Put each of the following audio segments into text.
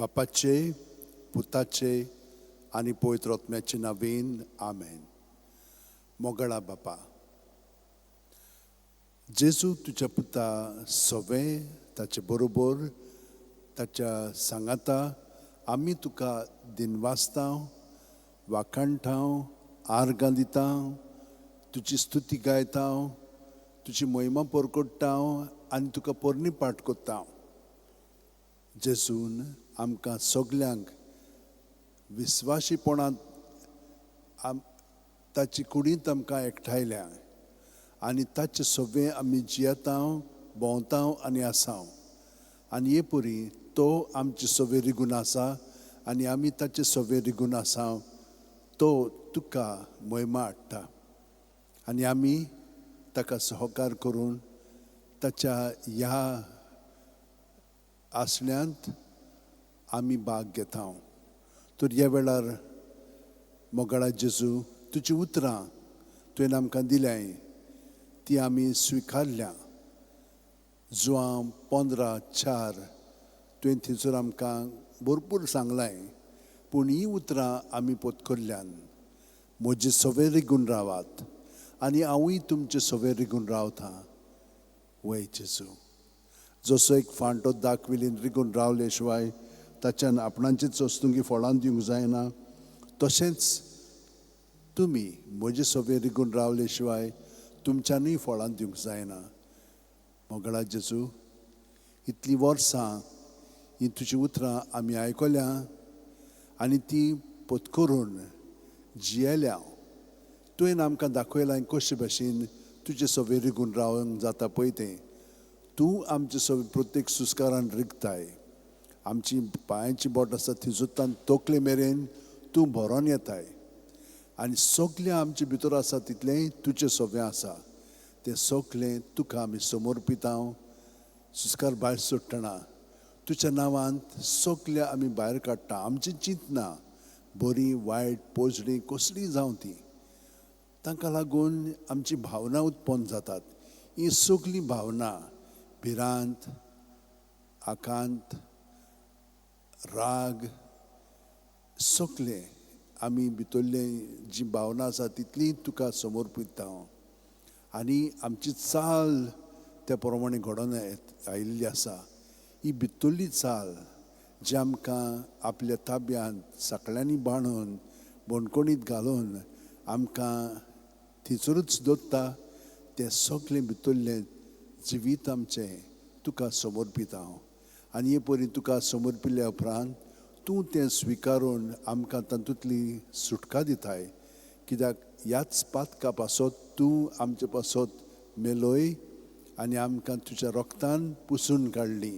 बापाचे, पुताचे आनी पवित्र आत्म्याचे नांवेन, आमेन. मोगळा बापा जेजू, तुज्या पुता सवें, ताचे बरोबर, ताच्या सांगाता आमी तुका दिनवासता, वाखाणटा, आर्गां दिता, तुजी स्तुती गायता, तुजी महिमा परकोट्टा आनी तुका पोरणी पाठ करता. जेजून आमकां सगल्यांक विस्वाशीपणांत ताची कुडींत आमकां एकठांयल्या आनी ताचे सगळें आमी जियेता, भोंवता आनी आसा. आनी हे परी तो आमचे सवे रिगून आसा आनी आमी ताचे सवे रिगून आसा. तो तुका महिमा हाडटा आनी आमी ताका सहकार करून ताच्या ह्या आसण्यांत आमी भाग घेता. तर ह्या वेळार मोगाळा जेजू, तुजी उतरां तुवें आमकां दिल्याय, ती आमी स्विकारल्या. जुवां 15:4 तुवें थंयसर आमकां भरपूर सांगलाय, पूण हीं उतरां आमी पोतकरल्यान. म्हजे सवे रिगून रावात आनी हांवूय तुमचे सवे रिगून रावता. वय जेजू, जसो एक फांटो दाखविलीन रिगून रावले शिवाय ताच्यान आपणाचीच वस्तुंकी फळां दिवंक जायना, तशेंच तुमी म्हजे सवे रिगून रावले शिवाय तुमच्यानूय फळां दिवंक जायना. मोगळा जेजू, इतलीं वर्सां हीं तुजीं उतरां आमी आयकल्या आनी तीं पत्करून जियेल्या. तुवें आमकां दाखयलां कशे भाशेन तुजे सवे रिगून रावंक जाता पळय तें. तूं आमचे सवे प्रत्येक सुस्कारान रिगताय. आमची पांयांची बोट आसा थंयसर तकले मेरेन तूं भरोन येताय आनी सगळें आमचे भितर आसा तितलें तुजें सवें आसा. तें सगळें तुका आमी समर्पिता. सुस्कार भायर सोडटना तुज्या नांवांत सगळें आमी भायर काडटा. आमची चिंतना बरी वायट पोजडी कसलीय जावं ती, तांकां लागून आमची भावना उत्पन्न जातात. ही सगळीं भावना भिरांत, आकांत, राग, सगळें आमी भितरले जी भावना आसा तितली तुका समर्पिता आनी आमची चाल त्या प्रमाणे घडोवन आयिल्ली आसा. ही भितरली चाल जी आमकां आपल्या ताब्यांत सगळ्यांनी बांदून बणकोणीत घालून आमकां थंयसरूच दवरता, तें सगळें भितरलें जिवीत आमचें तुका समर्पिता हांव. आनी हे परी तुका समर्पिल्ल्या उपरांत तूं तें स्विकारून आमकां तातूंतली सुटका दिताय. कित्याक ह्याच पातका पासत तूं आमचे पासत मेलोय आनी आमकां तुज्या रोगतान पुसून काडली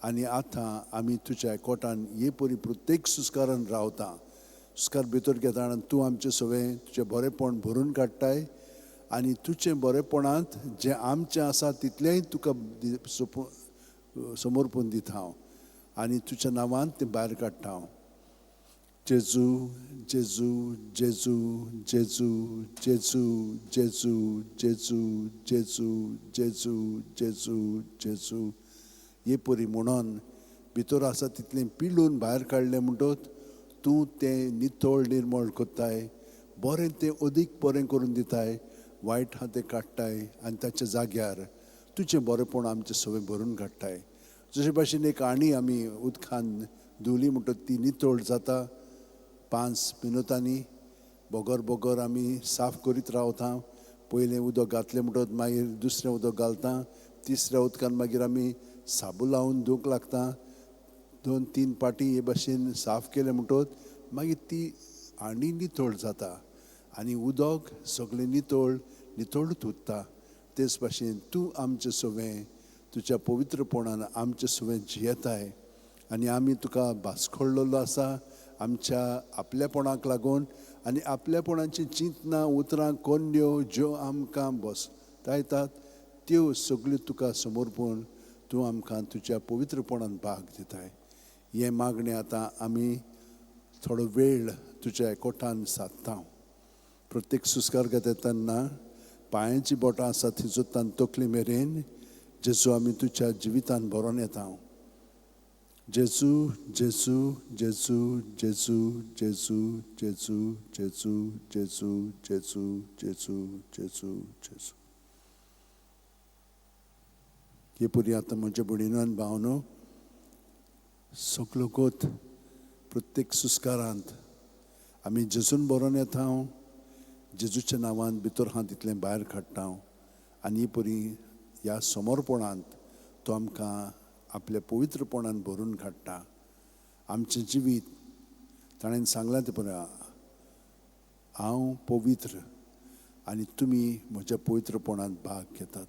आनी आतां आमी तुज्या एकवटान हे परी प्रत्येक सुस्कारान रावता. सुस्कार भितर घेता आनी तूं आमचें सगळें तुजें बरेंपण भरून काडटाय आनी तुजें बरेंपणांत जें आमचें आसा तितलेंय तुका समर्पून दिता हांव आनी तुज्या नांवान तें भायर काडटा हांव. जेजू, जेजू, जेजू, जेजू, जेजू, जेजू, जेजू, जेजू, जेजू, जेजू, जेजू हे परी म्हणून भितर आसा तितलें पिळून भायर काडलें म्हणटत तूं तें नितळ निर्मळ करताय, बरें तें अदीक बरें करून दिताय, वायट आहा तें काडटाय आनी ताच्या जाग्यार तुजें बरेंपण आमचें सगळें भरून काडटाय. जशे भाशेन एक आणी आमी उदकान धुवली म्हणटत ती नितळ जाता. 5 मिनुटांनी बगर बगर आमी साफ करीत रावता. पयलें उदक घातलें म्हणटत मागीर दुसरें उदक घालता, तिसऱ्या उदकान मागीर आमी साबू लावन धुवंक लागता. 2-3 पाटी हे भाशेन साफ केलें म्हणटत मागीर ती आणी नितळ जाता आनी उदक सगळें नितळ नितळूच उरता. तेच भाशेन तूं आमचें सगळें तुज्या पवित्रपणान आमचें सगळें जियेताय आनी आमी तुका भास्कळ्ळलो आसा आमच्या आपल्यापणाक लागून आनी आपल्यापणाची चिंतना उतरां कोन्न्यो ज्यो आमकां बसतायतात त्यो सगळ्यो तुका समर्पून तूं आमकां तुज्या पवित्रपणान भाग दिताय. हें मागणें आतां आमी थोडो वेळ तुज्या एकवटान सादता. प्रत्येक सुस्कार घेता तेन्ना पांयांची बोटां आसा थंयसर तकली मेरेन जेजू आमी तुज्या जिवितान भरोन येता. जेजू जेजू जेजू जेजू जेजू जेजू जेजू जेजू जेजू जेजू जेजू जेजू। हे पुरी आतां म्हज्या भयणीन भावनो सगलो गोत प्रत्येक सुस्कारांत आमी जेजून बरोवन येता, जेजूच्या नांवान भितर हात तितलें भायर काडटा आनी ही परी ह्या समर्पणांत तो आमकां आपल्या पवित्रपणान भरून काडटा। आमचें जिवीत ताणें सांगलां तें पळय, हांव पवित्र आनी तुमी म्हज्या पवित्रपणांत भाग घेतात।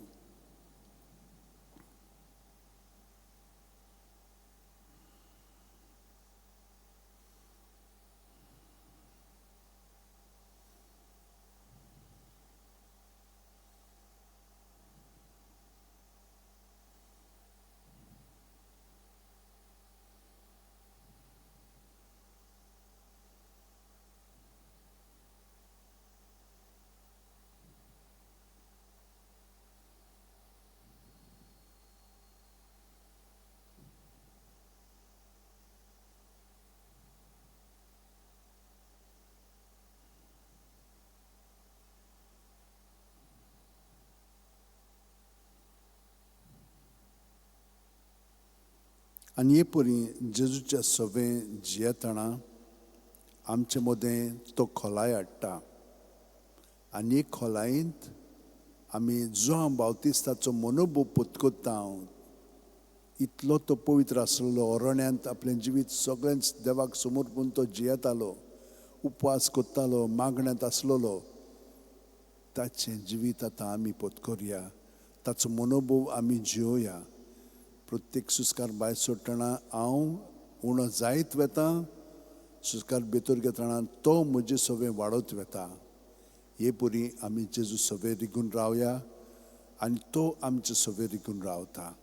आनी हे परी जेजूच्या सवें जियेतना आमचे मदें तो खोलाय हाडटा आनी हे खोलायेंत आमी जुआंव बावतिस्ताचो मनोभोव पत्करता। इतलो तो पवित्र आसलेलो, अरण्यांत आपलें जिवीत सगळेंच देवाक समर्पून तो जियेतालो, उपवास करतालो, मागण्यांत आसलेलो। ताचें जिवीत आतां आमी पत्करया, ताचो मनोभोव आमी जियोया। प्रत्येक सुस्कार भायर सोडटना हांव उणो जायत वता, सुस्कार भितर घेतना तो म्हजे सवें वाडत वता। हे परी आमी जेजू सवें रिगून रावया आनी तो आमचे सवें रिगून रावता।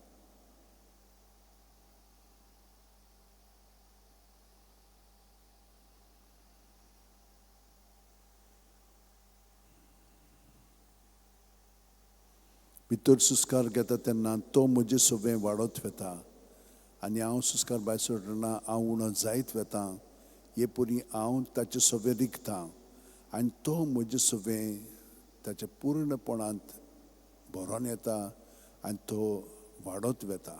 भितर सुस्कार घेता तेन्ना तो म्हजे सवें वाडत वता आनी हांव सुस्कार भायर सोडटना हांव उणो जायत वता। हे परी हांव ताचे सवें रिगता आनी तो म्हजे सवें ताच्या पूर्णपणांत भरोन येता आनी तो वाडत वता।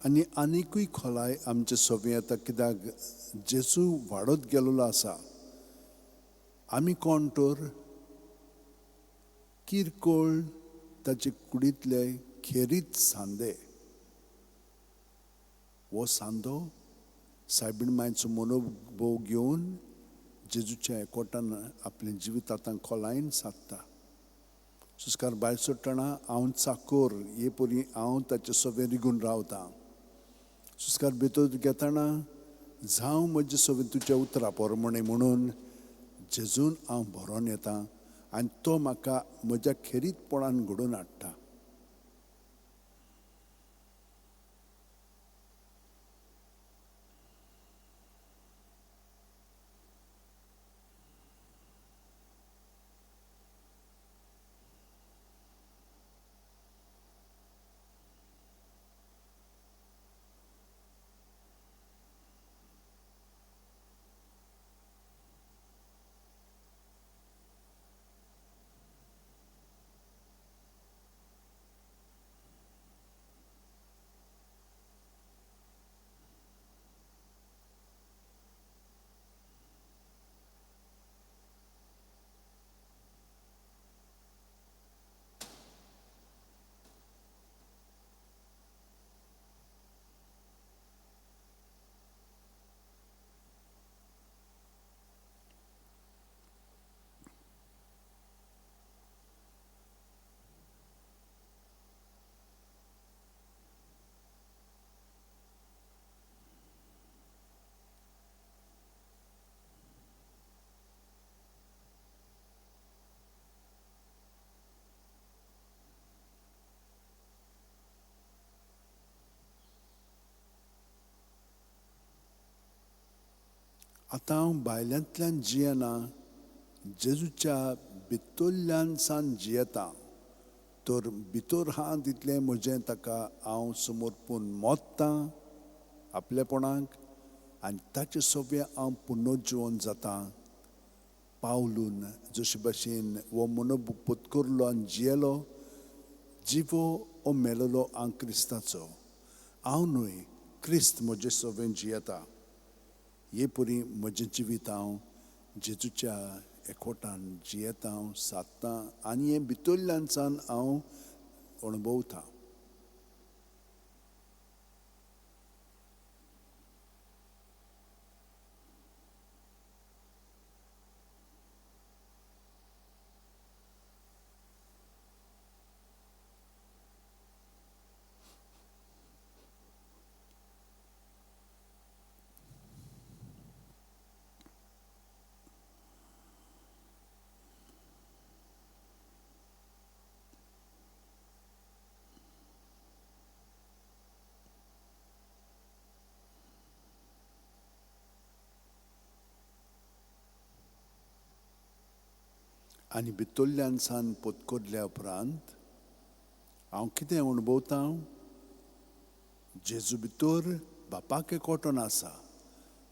आनी आनिकूय खोलाय आमचे सवें येता, कित्याक जेजू वाडत गेल्लो आसा। आमी कोण तर किरकोळ ताचे कुडींतले खेरीत सांदे। हो सांदो सायबीण मायचो मनोभोव घेवन जेजूच्या एकवटान आपलें जिवीत आतां खोलायेन सादता। सुस्कार भायर सोडटना हांव चाकोर, हे परी हांव ताचे सवें रिगून रावता। सुस्कार भितर घेतना जावं म्हजे सवें तुज्या उतरा प्रमाणें म्हणून जेजून हांव भरोन येता आनी तो म्हाका म्हज्या खेरीतपणान घडोवन हाडटा। आतां हांव भायल्यांतल्यान जियेना, जेजूच्या भितरल्यान सान जियेता. तर भितर आहा तितलें म्हजें ताका हांव समर्पून मोत्तां आपलेपणाक आनी ताचे सोबें हांव पुनर्जिवन जाता. पावलून जशे भाशेन हो मनोब पत्करलो आनी जियेलो, जिवो ओ मेलोलो हांव क्रिस्ताचो, हांव न्हय क्रिस्त म्हजे सोबें जियेता. हे परी म्हजें जिवीत हांव जेजूच्या एकवटान जियेता, हांव सादतां आनी हें भितरल्यान सान हांव अणभवतां. आनी भितरल्यान सान पत्करल्या उपरांत हांव कितें अणभवतां, जेजू भितर बापाक एकवटून आसा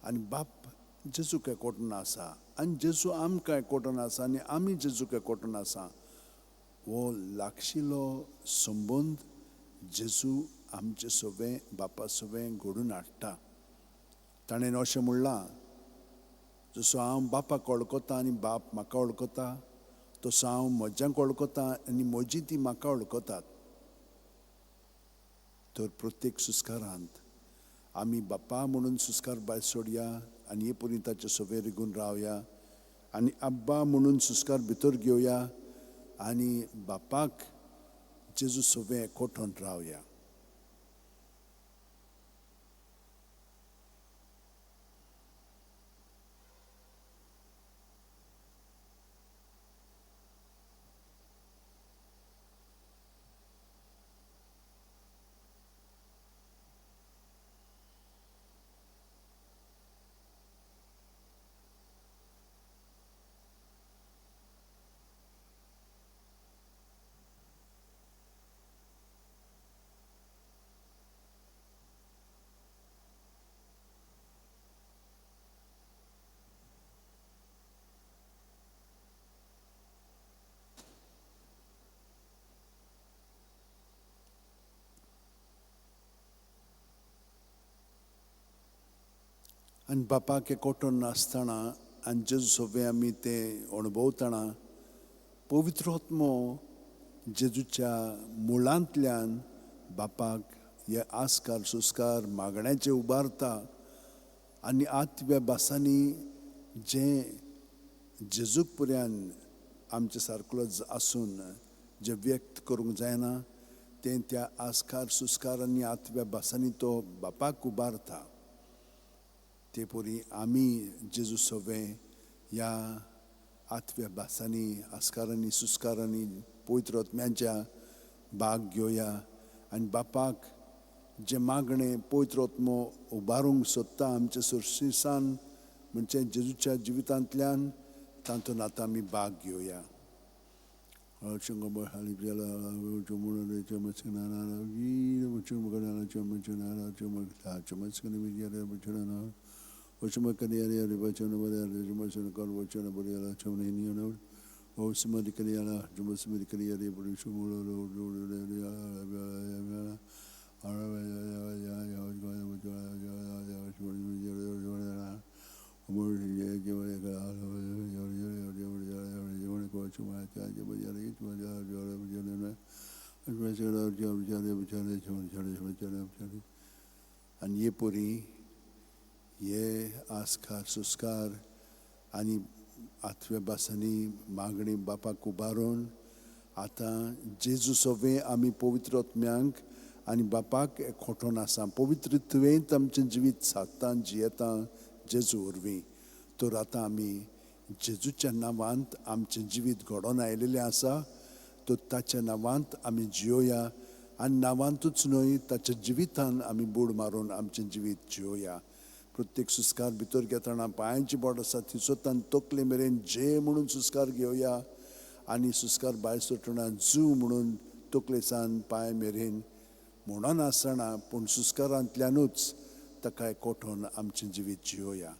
आनी बाप जेजूक एकवटून आसा आनी जेजू आमकां एकवटून आसा आनी आमी जेजूक एकवटून आसा. हो लागशिलो संबंद जेजू आमचे सोबें बापा सोबें घडून हाडटा. ताणें अशें म्हणलां, जसो हांव बापाक वळखता आनी बाप म्हाका वळखता, तसो हांव म्हज्यांक वळखता आनी म्हजी ती म्हाका वळखतात. तर प्रत्येक सुस्कारांत आमी बापा म्हणून सुस्कार भायर सोडया आनी हे परी ताचे सोबें रिगून रावया आनी आब्बा म्हणून सुस्कार भितर घेवया आनी बापाक जेजू सोबें एकवटून रावया. आनी बापाक एकवटून आसतना आनी जेजू सोबें आमी तें अणभवतना पवित्र आत्मो जेजूच्या मुळांतल्यान बापाक हे आस्कार सुस्कार मागण्याचे उबारता आनी आत्व्या भासांनी जें जेजूक पर्यान आमचे सारको आसून जें व्यक्त करूंक जायना तें त्या आस्कार सुस्कार आनी आत्व्या भासांनी तो बापाक उबारता. ते परी आमी जेजू सोबें ह्या आत्व्या भासांनी आस्कारांनी सुस्कारांनी पवित्र आत्म्याच्या भाग घेवया आनी बापाक जें मागणें पवित्र आत्मो उबारूंक सोदता आमचे सोर्सीसान म्हणजे जेजूच्या जिवितांतल्यान तातूंत आतां आमी भाग घेवया. आनी हे परी हे आस्कार सुस्कार आनी आत्व्या भासांनी मागणी बापाक उबारून आतां जेजू सोबें आमी पवित्र आत्म्यांक आनी बापाक एकवटून आसा. पवित्र तुवेंत आमचें जिवीत सादता जियेता जेजू वरवीं. तर आतां आमी जेजूच्या नांवांत आमचें जिवीत घडोवन आयिल्लें आसा, तर ताच्या नांवांत आमी जियोया आनी नांवांतूच न्हय ताच्या जिवितान आमी बूड मारून आमचें जिवीत जियोया. प्रत्येक सुस्कार भितर घेतना पांयांची बोट आसा थंयसर तकले मेरेन जे म्हणून सुस्कार घेवया आनी सुस्कार भायर सोडटना जू म्हणून तकलेसान पांय मेरेन म्हणून आसना, पूण सुस्कारांतल्यानूच ताका एकवटून आमचें जिवीत जियोया.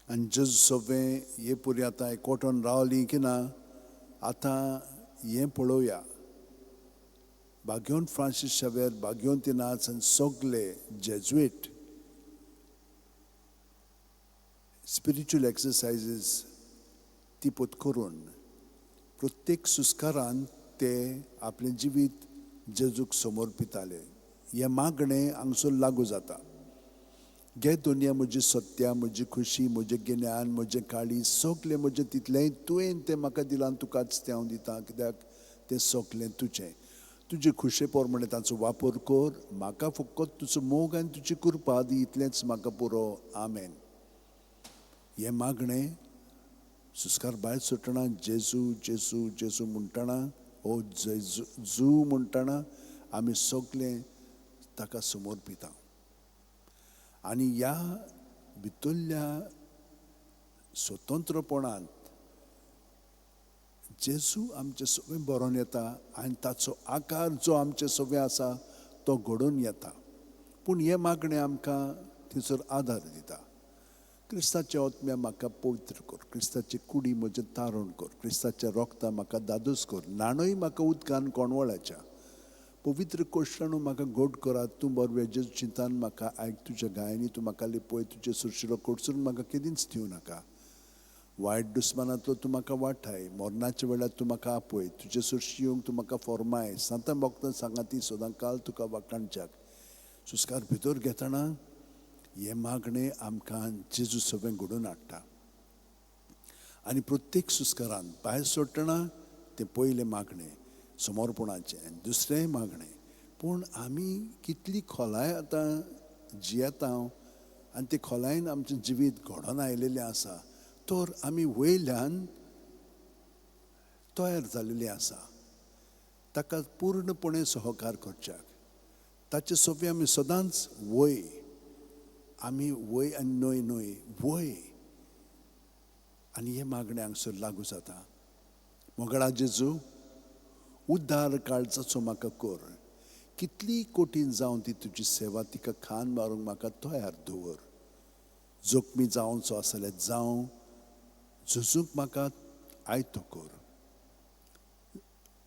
आनी जेजू सगळें हे पुरी आतां एकवटून रावली की ना, आतां हें पळोवया. बाग्योन फ्रांसीस शावेर, बाग्योन तिनाच आनी सगळे जेजुएट स्पिरिच्युअल एक्सरसायजीस ती पोत करून प्रत्येक सुस्कारान ते आपलें जिवीत जेजूक समर्पिताले. हें मागणें हांगसर लागू जाता. घे दुनिया म्हजी सत्या, म्हजी खुशी, म्हजें गिन्यान, म्हजें काळी, सगलें म्हजें तितलेंय तुवें तें म्हाका दिलां, तुकाच तें हांव दितां, कित्याक तें सगलें तुजें. तुजे खुशे प्रमाणे ताचो वापर कर, म्हाका फकत तुजो मोग आनी तुजी कृपा दी, इतलेंच म्हाका पुरो. आमेन. हें मागणें सुस्कार भायर सुटना जेजू जेजू जेजू म्हणटना, ओ जेजू जू म्हणटना आमी सगलें ताका समर्पिता. आनी ह्या भितरल्या स्वतंत्रपणांत जेजू आमचे सगळें बरोवन येता आनी ताचो आकार जो आमचे सगळें आसा तो घडोवन येता. पूण हें मागणें आमकां थंयसर आदार दिता. क्रिस्ताच्या आत्म्या म्हाका पवित्र कर, क्रिस्ताची कुडी म्हजें तारण कर, क्रिस्ताच्या रोगता म्हाका दादोस कर, न्हाणय म्हाका उदकान कोणवळाच्या, पवित्र कोश्टानू म्हाका गोड करात, तूं बरवे जेजू चिंतान म्हाका आयक, तुज्या गायांनी तूं म्हाका लिपय, तुजे सुरशिलो कोडसून म्हाका केदींच दिवं नाका, वायट दुस्मानांतलो तूं म्हाका वाठाय, मरणाच्या वेळार तूं म्हाका आपय, तुजे सुरशी येवंक तूं म्हाका फॉर्माय, सांतां भक्तां सांगाती सदां काल तुका वाखाणच्याक. सुस्कार भितर घेतना हें मागणें आमकां जेजू सगळें घडोवन हाडटा. आनी प्रत्येक सुस्कारान भायर सोडटना तें पयलें मागणें समर्पणाचें, दुसरें मागणें. पूण आमी कितली खोलाय आतां जियेता आनी ते खोलायेन आमचें जिवीत घडोवन आयिल्लें आसा, तर आमी वयल्यान तयार जाल्लें आसा ताका पूर्णपणे सहकार करच्याक. ताचे सोबे आमी सदांच वय, आमी वय आनी न्हय न्हय वय. आनी हें मागणें हांगसर लागू जाता. मोगळा जेजू, उद्धार काळजाचो म्हाका कर, कितली कठीण जावन ती तुजी सेवा तिका खान मारूंक म्हाका तयार दवर. जोखमी जावचो आसल्यार जावं, झुजूंक म्हाका आयतो कर.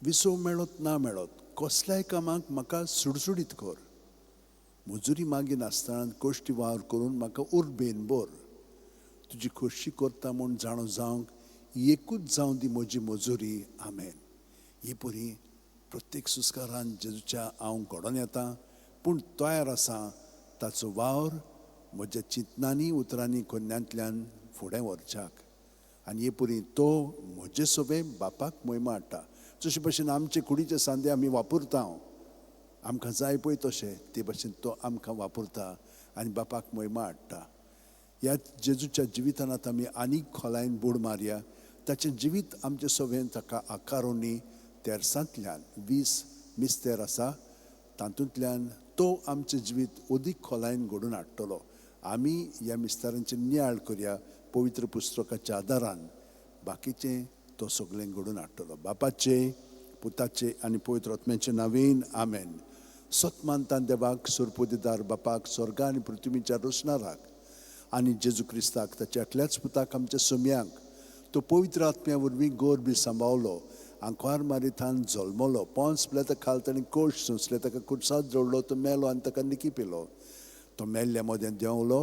विसव मेळत ना मेळत कसल्याय कामाक म्हाका सुडसुडीत कर. मजुरी मागिनासतना कश्टी वावर करून म्हाका उर्बेन भर. तुजी खोशी करता म्हूण जाणो जावंक एकूच जावं दी म्हजी मजुरी. आमेन. ही परी प्रत्येक सुस्कारान जेजूच्या हांव घडोवन येता, पूण तयार आसा ताचो वावर म्हज्या चिंतनांनी उतरांनी कोन्यांतल्यान फुडें व्हरच्याक. आनी हे परी तो म्हजे सोबे बापाक मोहिमा हाडटा. जशे भशेन आमचे कुडीचे सांदे आमी वापरता, आमकां जाय पळय तशें ते भशेन तो आमकां वापरता आनी बापाक मोहिमा हाडटा. ह्या जेजूच्या जिवितान आतां आमी आनीक खोलायेन बूड मारया. ताचें जिवीत आमचे सोबेन ताका आकारोनी तेरसांतल्यान 20 मिस्तेर आसा, तातूंतल्यान तो आमचें जिवीत अदीक खोलायेन घडोवन हाडटलो. आमी ह्या मिस्तारांचे नियाळ करया पवित्र पुस्तकाच्या आदारान. बाकीचें तो सगळें घडोवन हाडटलो. बापाचे, पुताचे आनी पवित्र आत्म्याचे नांवेन आमेन. सत मानता देवाक, सुरपुदेदार बापाक, स्वर्गा आनी पृथ्वीच्या रोसणाराक, आनी जेजू क्रिस्ताक ताच्या एकल्याच पुताक आमच्या सोम्यांक, तो पवित्र आत्म्या वरवीं गोर बी सांबावलो, आंकवार मारिथान जल्मलो, पोंस पिलेता खाल ताणें कोश सोंसले, ताका कुर्साद जोडलो, तो मेलो आनी ताका निकी पिलो. तो मेल्ल्या मदें देंवलो,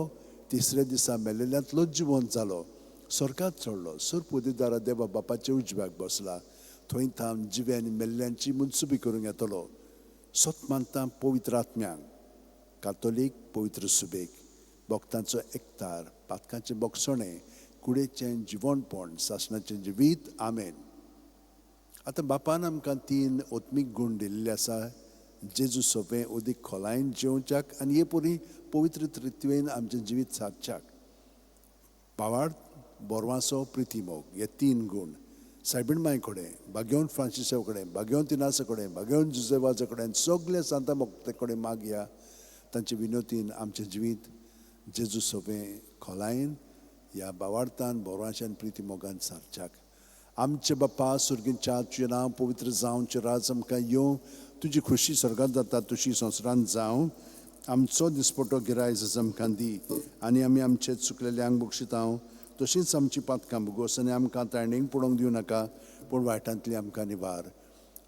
तिसऱ्या दिसा मेल्ल्यांतलो जिवंत जालो, स्वर्गात चडलो, सुरपुदेदारा देवा बापाच्या उजव्याक बसला, थंय थावन जिवे आनी मेल्ल्यांची मुनसुबी करूंक येतलो. सत मानता पवित्र आत्म्यांक, कातोलीक पवित्र सुबेक, भक्तांचो एकतार, पातकांचें बोगसणें, कुडेचें जिवणपण, सासणाचें जिवीत. आमेन. आतां बापान आमकां 3 आत्मीक गूण दिल्ले आसा, जेजू सोंपें अदीक खोलायेन जेवच्याक आनी हे परी पवित्र त्रित्वेन आमचें जिवीत सादच्याक. भावार्थ, बोरवांसो, प्रिती, मोग हे 3 गूण सायबीण माय कडेन, बागेवन फ्रांसिसा कडेन, बागेवन तिनासा कडेन, बागेवन जुजेवाजा कडेन, सगल्या सांता भक्ते कडेन मागया. तांचे विनोतीन आमचें जिवीत जेजू सोंपें खोलायेन ह्या भावार्थान, बोरवांशान, प्रिती, मोगान सारच्याक. आमचे बापा सुर्गीच्या, तुजें नांव पवित्र जावं, तुजें राज आमकां येवं, तुजी खोशी स्वर्गांत जाता तशी संवसारांत जावं. आमचो दिसपटो गिरायज आमकां दी, आनी आमी आमचे चुकलेल्यांक बक्षितांव, तशींच आमची पातकां भोगोस, आनी आमकां ताणेंक पडोवंक दिवं नाका, पूण वायटांतली आमकां निवार.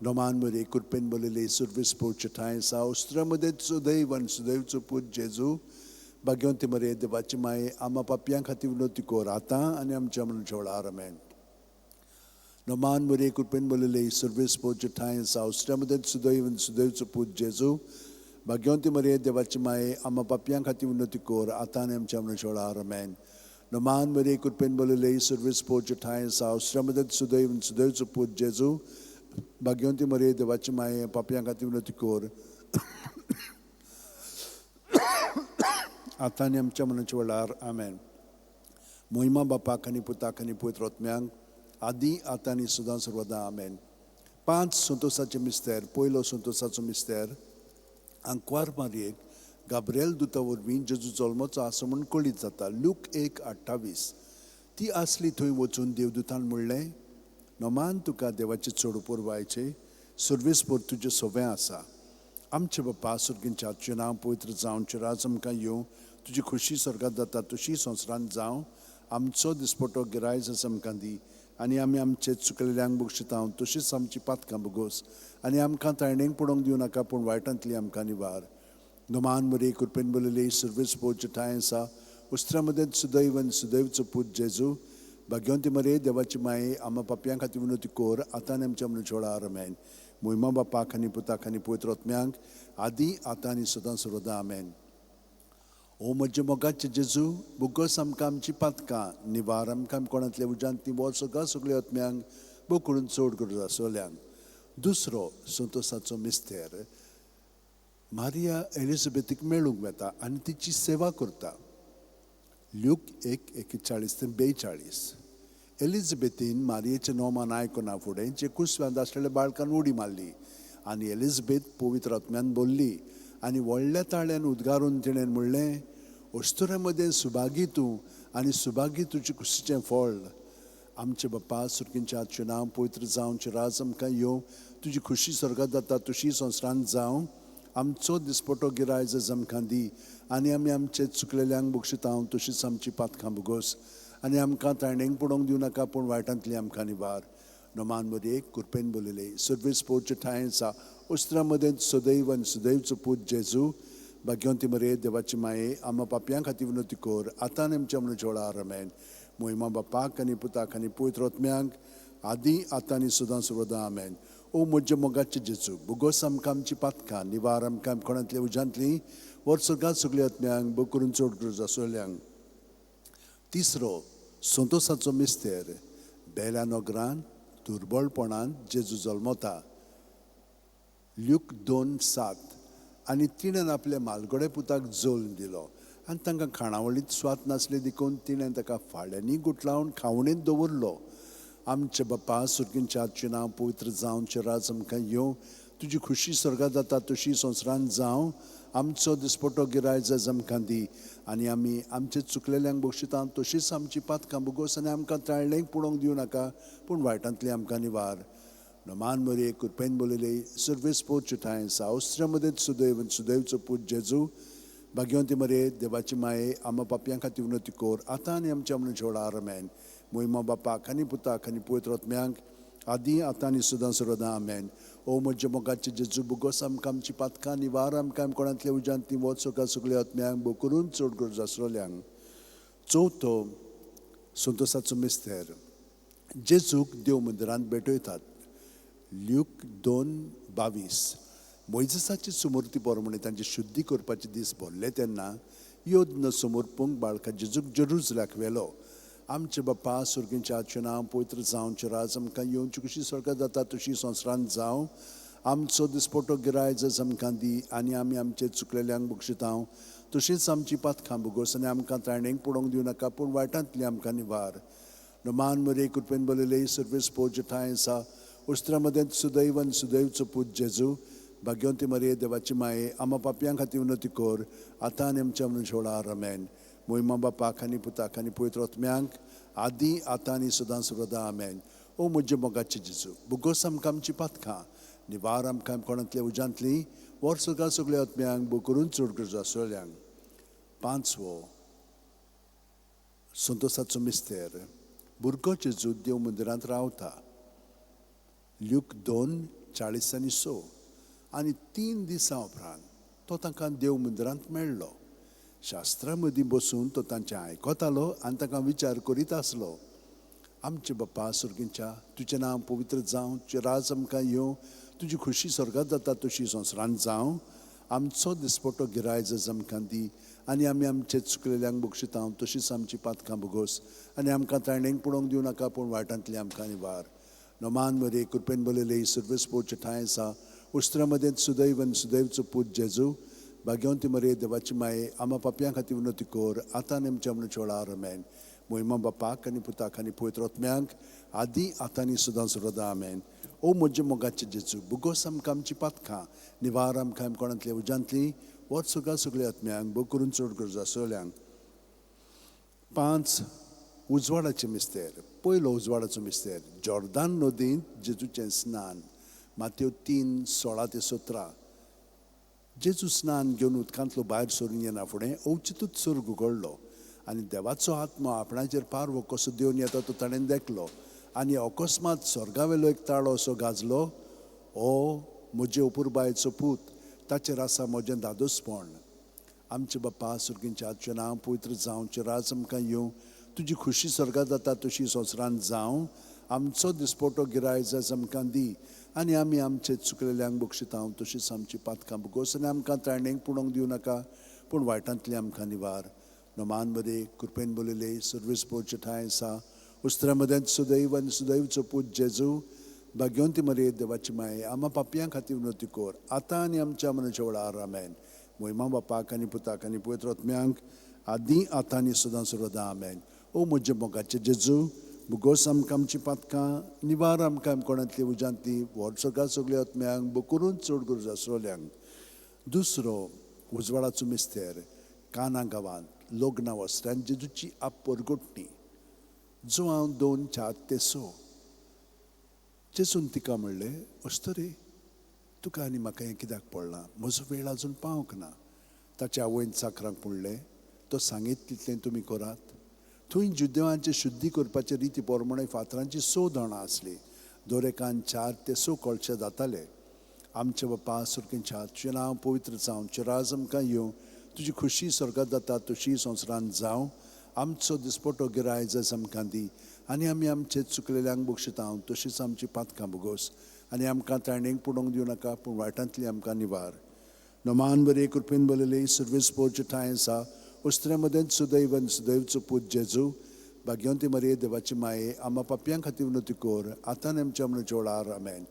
नोमान मरे कृपेन बरयले सुर्वीस पोवचे ठांय सा उस्त्रा मदें सुदैव आनी सुदैवचो पूत जेजू, भाग्यवंती मरे देवाची माये, आमा पापयां खातीर विनोती कर आतां आनी आमच्या मरणाच्या वेळार. आमेन. नोमान मरे कृपेन बरयले सुर्वीस पोवचे ठांय सा उस्त्रा मदें सुदैव आनी सुदैवचो पूत जेजू, भाग्यवंती मरे देवाची माये, आमा पापयां खातीर विनोती कर आतां आनी आमच्या मरणाच्या वेळार. आमेन. नोमान मरे कृपेन बरयले सुर्वीस पोवचे ठांय सा उस्त्रा मदें सुदैव आनी सुदैवचो पूत जेजू, भाग्यवंती मरे देवाची माये, पापयां खातीर विनोती कर आतां आनी आमच्या मरणाच्या वेळार. आमेन. मोहिमा बापाक आनी पुताक आनी पवित्र आत्म्यांक, आदी आतां आनी सदां सर्वदा. आमेन. 5 संतोसाचे मिस्तेर. पयलो संतोसाचो मिस्तेर, आंकवार मारयेक गाब्रिएल दुता वरवीं जेजू जल्मचो आसा म्हूण कळीत जाता. लूक 1:28. ती आसली थंय वचून देवदूतान म्हणलें, नोमान तुका देवाचे चड पुरवायचे सर्वेस्पर तुजें सोबें आसा. आमचे बापा सुर्गींच्या, तुजें नांव पवित्र जावं, तुजें राज आमकां येवं, तुजी खोशी स्वर्गांत जाता तशी संवसारांत जावं. आमचो दिसपटो गिरायज आमकां दी, आनी आमी आमचे चुकलेल्यांक बक्षितांव, तशीच आमची पातकां भोगोस, आनी आमकां ताणेंक पडोवंक दिवं नाका, पूण वायटांतली आमकां निवार. नोमान मरे कृपेन बरयले सुर्वेस पोवचे ठांय आसा उस्त्रा मदें सुदैव आनी सुदैवचो पूत जेजू, भाग्यवंती मरे देवाची माये, आमा पापयां खातीर विनोती कर आतां आनी आमच्या मरणाच्या वेळार. आमेन. मोहिमा बापाक आनी पुताक आनी पवित्र आत्म्यांक, आदी आतां आनी सदां सर्वदा. आमेन. ओ म्हज्या मोगाचे जेजू, भोगोस आमकां आमची पातकां, निवार आमकां कोणांतल्या उज्यांत ती वच सगळ्या सगळ्या आत्म्यांक, बोकडून चड गरज आसलेल्यांक. दुसरो संतोसाचो मिस्तेर, मारिया एलिझाबेथीक मेळूंक वता आनी तिची सेवा करता. ल्यूक 1:41 ते 42. एलिझाबेथीन मारियेचें नोमान आयकना फुडें जे कुसव्यांत आसलेल्या बाळकान उडी मारली आनी एलिझाबेथ पवित्र आत्म्यान बोल्ली आनी व्हडल्या ताळ्यान उद्गारून तिणें म्हणलें, अस्तुऱ्यां मदें सुभागी तूं आनी सुभागी तुजे कुशीचें फळ. आमचे बापा सुर्गींच्या, तुजें नांव पवित्र जावं, तुजें राज आमकां येवं, तुजी खोशी स्वर्गांत जाता तशी संवसारांत जावं. आमचो दिसपटो गिरायज आमकां दी, आनी आमी आमचे चुकलेल्यांक बक्षितांव, तशीच आमची पातकां भोगोस, आनी आमकां ताणेंक पडोवंक दिवं नाका, पूण वायटांतली आमकां निवार. नोमान मरयेक कृपेन बोलिले, सर्वेस पोरचे ठांय आसा, उस्त्रा मदें सदैव आनी सुदैवचो पूत जेजू, भाग्यवंती मरये देवाची माये, आमा पापयां खातीर विनवती कर, आतां आनी आमच्या मरणाच्या वेळार. आमेन. मोहिमा बापाक आनी पुताक आनी पवित्र आत्म्याक, आदी आतां आनी सदां सर्वदां. आमेन. ओ म्हज्या मोगाचे जेजू, भुगोस आमकां आमची पातकां, निवार आमकां कोणांतल्या उज्यांतली, वर सर्गात सगल्या आत्म्यांक, भोग करून चड गरज आसलेल्यांक. तिसरो संतोसाचो मिस्तेर, बेल्या नगरान दुर्बळपणान जेजू जल्मता. ल्यूक 2:7. आनी तिणें आपल्या मालगडे पुताक जल्म दिलो आनी तांकां खाणावळींत स्वाद नासले देखून तिणें ताका फाळ्यांनी गुटलावन खावणेंत दवरलो. आमचे बापा सुर्गींच्या तुजें नांव पवित्र जावन तुजें राज आमकां येवं, तुजी खुशी स्वर्गात जाता तशी संवसारांत जावं. आमचो दिसपटो गिरायक जायज आमकां दी आनी आमी आमचे चुकलेल्यांक बक्षिता तशीच आमची पातकां भोगोस आनी आमकां ताळणेक पडोवंक दिवं नाका, पूण वायटांतली आमकां निवार. नमान मरये कृपेन बोलिले, सर्वेस पोरचे ठांय सावस्त्र्या मदें सुदैव आनी सुदैवचो पूत जेजू, भाग्यवंती मरये देवाची माये, आमा पापयां खातीर विनवती कर, आतां आनी आमच्या मरणाच्या वेळार. आमेन. मोहिमा बापाक आनी पुताक आनी पवित्र आत्म्याक, आदी आतां आनी सदां सर्वदां. आमेन. ओ म्हज्या मोगाचे जेजू, भोगोस आमकां आमची पातकां, निवार आमकां कोणांतल्या उज्यांत ती वच सगळ्या सगल्या आत्म्यांक, भोग करून चड गरज आसलेल्यांक. चवथो संतोसाचो मिस्तेर, जेजूक देव मंदिरांत भेटयतात. ल्यूक 2:22. मोयजेसाची सुमूर्ती प्रमाणे तांची शुद्धी करपाचे दीस भरले तेन्ना यज्ञ समर्पूंक बाळका जेजूक जेरुजल्याक व्हेलो. आमचे बापा सुर्गींच्या तुजें नांव पवित्र जावं, तुजें राज आमकां येवं, तुजी खुशी स्वर्गात जाता तशी संवसारांत जावं. आमचो दिसपटो गिरायक जायज आमकां दी आनी आमी आमचे चुकलेल्यांक बक्षिता तशीच आमची पातकां भोगोस आनी आमकां ताणेंक पडोवंक दिवं नाका, पूण वायटांतली आमकां निवार. नमान मरये कृपेन बोलिले, सर्वेस पोरचे ठांय आसा, उस्त्रा मदें सुदैव आनी सुदैवचो पूत जेजू, भाग्यवंती मरये देवाची माये, आमा पापयां खातीर विनवती कर, आतां आनी आमच्या मरणाच्या वेळार. आमेन. मोहिमा बापाक आनी पुताक आनी पवित्र आत्म्याक, आदी आतां आनी सदां सर्वदां. आमेन. ओ म्हज्या मोगाचे जेजू, भोगोस आमकां आमची पातकां, निवार आमकां कोणांतल्या उज्यांतली, वर सगळ्या सगल्या आत्म्यांक, भोग करून चड गरज आसलेल्यांक. पांचवो संतोसाचो मिस्तेर, भुरगो जेजू देव मंदिरांत रावता. ल्यूक 2:40 आनी 6. आनी 3 दिसां उपरांत तो तांकां देव मंदिरांत मेळ्ळो. शास्त्रा मदीं बसून तो तांचें आयकतालो आनी तांकां विचार करीत आसलो. आमचे बापा सुर्गींच्या, तुजें नांव पवित्र जावं, तुजें राज आमकां येवं, तुजी खुशी स्वर्गात जाता तशी संवसारांत जावं. आमचो दिसपटो गिरायक जायज आमकां दी आनी आमी आमचे चुकलेल्यांक बक्षिता तशीच आमची पातकां भोगोस आनी आमकां ताणेंक पडोवंक दिवं नाका, पूण वायटांतली आमकां निवार. नमान मरये कृपेन बोलिले, सर्वेस पोरचे ठांय आसा, उस्त्रा मदें सुदैव आनी सुदैवचो पूत जेजू, भाग्यवंती मरये देवाची माये, आमा पापयां खातीर विनवती कर, आतां आनी आमच्या मरणाच्या वेळार. आमेन. मोहिमा बापाक आनी पुताक आनी पवित्र आत्म्याक, आदी आतां आनी सदां सर्वदां. आमेन. ओ म्हज्या मोगाचे जेजू, भोगोस आमकां आमची पातकां, निवार आमकां कोणांतल्या उज्यांतली, वच सगळ्या सगल्या आत्म्यांक, भोग करून चड गरज आसलेल्यांक. 5 उजवाडाचे मिस्तेर, पयलो उजवाडाचो मिस्तेर, जॉर्दान नदींत जेजूचें स्नान. मातेव 3:16 ते 17. जेजू स्नान घेवन उदकांतलो भायर सरून येना फुडें अवचितूच सर्ग उगडलो आनी देवाचो आत्मो आपणाचेर पारवो कसो देवन येता तो ताणें देखलो. आनी अकस्मात स्वर्गावेलो एक ताळो असो गाजलो, ओ म्हजे अपुरबायेचो पूत, ताचेर आसा म्हजें धादोसपण. आमचे बापा सुर्गींच्या, तुजें नांव पवित्र जावं, तुजें राज आमकां येवं, तुजी खुशी स्वर्गात जाता तशी संवसारांत जावं. आमचो दिसपटो गिरायक जायज आमकां दी आनी आमी आमचे चुकलेल्यांक बक्षिता तशीच आमची पातकां भोगोस आनी आमकां ताणेंक पडोवंक दिवं नाका, पूण वायटांतली आमकां निवार. नमान मरये कृपेन बोलिले, सर्वेस पोरचे ठांय आसा, उस्त्रा मदें सुदैव आनी सुदैवचो पूत जेजू, भाग्यवंती मरये देवाची माये, आमा पापयां खातीर विनवती कर, आतां आनी आमच्या मरणाच्या वेळार. आमेन. मोहिमा बापाक आनी पुताक आनी पवित्र आत्म्याक, आदी आतां आनी सदां सर्वदां. आमेन. ओ म्हज्या मोगाचे जेजू, भोगोस आमकां आमची पातकां, निवार आमकां कोणांतली उज्यांतली, व्हड सगळ्या सगल्या आत्म्यांक, भोग करून चड गरज आसलेल्यांक. दुसरो उजवाडाचो मिस्तेर, काना गांवांत लग्ना वस्त्रान जेजूची आपरगोटणी. जुआंव 2:4 ते 6. जेजून तिका म्हणलें, अस्तरे, तुका आनी म्हाका हें कित्याक पडलां? म्हजो वेळ आजून पावंक ना. ताच्या आवयन चाकरांक म्हणलें, तो सांगीत तितलें तुमी करात. थंय जुदेवांचे शुद्धी करपाचे रिती पोरमाणें फातरांचीं स दोणां आसलीं, दर एकान 4 ते 6 कळशे जाताले. आमचे बापा सुर्गेंच्या, तुजें नांव पवित्र जावं, तुजें राज आमकां येवं, तुजी खुशी स्वर्गात जाता तशी संवसारांत जावं. आमचो दिसपटो गिराय आयज आमकां दी, आनी आमी आमचे चुकलेल्यांक बक्षिता तशीच आमची पातकां भोगोस, आनी आमकां ताणेक पुडोवंक दिवं नाका, पूण वायटांतली आमकां निवार. नमान बरे कृपेन बरयले सर्वीस पोवचे ठांय आसा, उस्त्र्या मदेंच सुदैव आनी सुदैवचो पूत जेजू, भाग्यवंती मरिये देवाची माये, आमा पापयां खातीर विनवती कर, आतां आनी आमच्या मरणाच्या वेळार. आमेन.